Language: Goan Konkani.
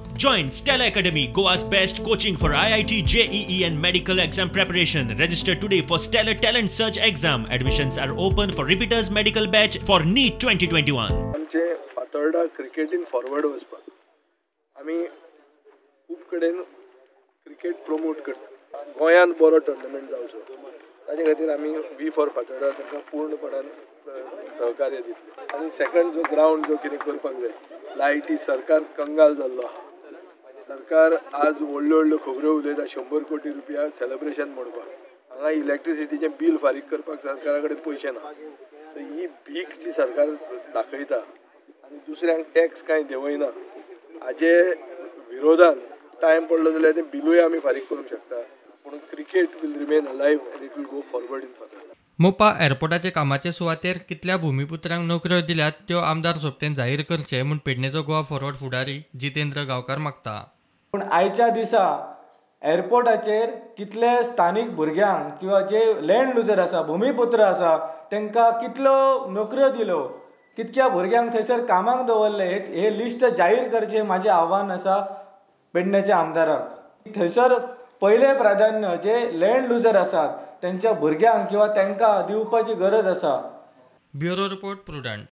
Join Stella Academy, Goa's best coaching for IIT, JEE and medical exam preparation. Register today for Stellar Talent Search exam. Admissions are open for repeaters medical batch for NEET 2021. आमचे फातोर्डा क्रिकेटीन फॉरवर्ड वचपाक आमी खूब कडेन क्रिकेट प्रमोट करतात. गोंयांत बरो टुर्नामेंट जावचो ताजे खातीर आमी we for Fatorda तांकां पूर्णपणान सहकार्य दितले. आनी सेकंड जो ग्रावंड जो कितें करपाक जाय, लायटी सरकार कंगाल जाल्लो आहा. सरकार आज व्हडल्यो व्हडल्यो खबऱ्यो उलयता 100 कोटी रुपया सेलेब्रेशन म्हणपाक, हांगा इलेक्ट्रिसिटीचें बील फारीक करपाक सरकारा कडेन पयशे ना. सो ही भीक जी सरकार दाखयता आनी दुसऱ्यांक टॅक्स कांय देंवयना, हाजे विरोधान टायम पडलो जाल्यार तें बिलूय आमी फारीक करूंक शकता. पूण cricket will remain alive and it will go forward in Fatorda. Mopa एअरपोर्टाचे कामाचे सुवातेर कितल्या भुमिपुत्रांक नोकऱ्यो दिल्यात त्यो आमदार सोपटेन जाहीर करचे म्हूण पेडणेचो गोवा फॉरवर्ड फुडारी जितेंद्र गांवकार मागता. पूण आयच्या दिसा एअरपोर्टाचेर कितले स्थानीक भुरग्यांक किंवा जे लँड लुजर आसा, भुमिपुत्र आसा, तांकां कितल्यो नोकऱ्यो दिल्यो, कितक्या भुरग्यांक थंयसर कामाक दवरले, हे लिस्ट जाहीर करचें म्हाजें आव्हान आसा पेडण्याच्या आमदाराक. थंयसर पयलें प्राधान्य जे लँड लुजर आसात त्यांच्या भुरग्यांक किंवा तांकां दिवपाची गरज आसा. Bureau report, Prudent.